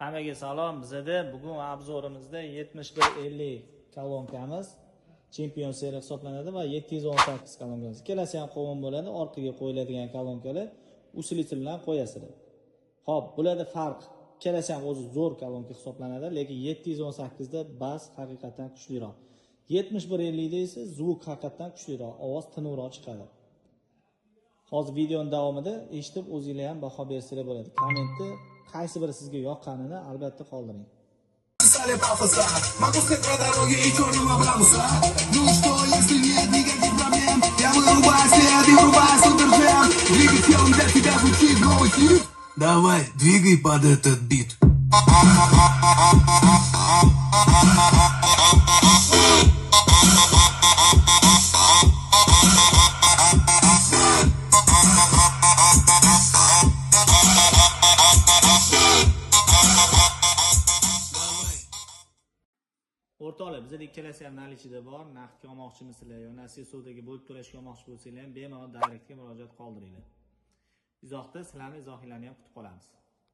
Hammaga salom. Bizada bugun obzorimizda 7150 kolonkamiz chempion seriya hisoblanadi va 718 kolonkamiz. Ikkalasi ham qovun bo'ladi, orqaga qo'yiladigan kolonkalar усилитель bilan qo'yasizlar. Xo'p, bularda farq, ikkalasi ham o'zi zo'r kolonka hisoblanadi, lekin 718 da bas haqiqatan kuchliroq. 7150 da esa звук haqiqatan kuchliroq, ovoz tiniqroq chiqadi. Hozir videoning davomida eshitib o'zinglar ham baho bersanglar bo'ladi. Kommentda qaysi biri sizga yoqqanini albatta qoldiring. Писали пафоса. Могу сказать про дороги и черного Брамуса. Ну что, если нет никаких проблем, я вырубаю свет и врубаю суперджем. Двигай телом, для тебя звучит новый хит. Давай, двигай под этот бит. O'rtoqlar, bizda ikkalasi ham наличиеda bor. Naqdga olmoqchimisizlar yo nasiya savdoga bo'lib to'lashga olmoqchi bo'lsanglar ham bemalol direktga murojaat qoldiringlar. Izohda sizlarni izohinglarni ham kutib qolamiz.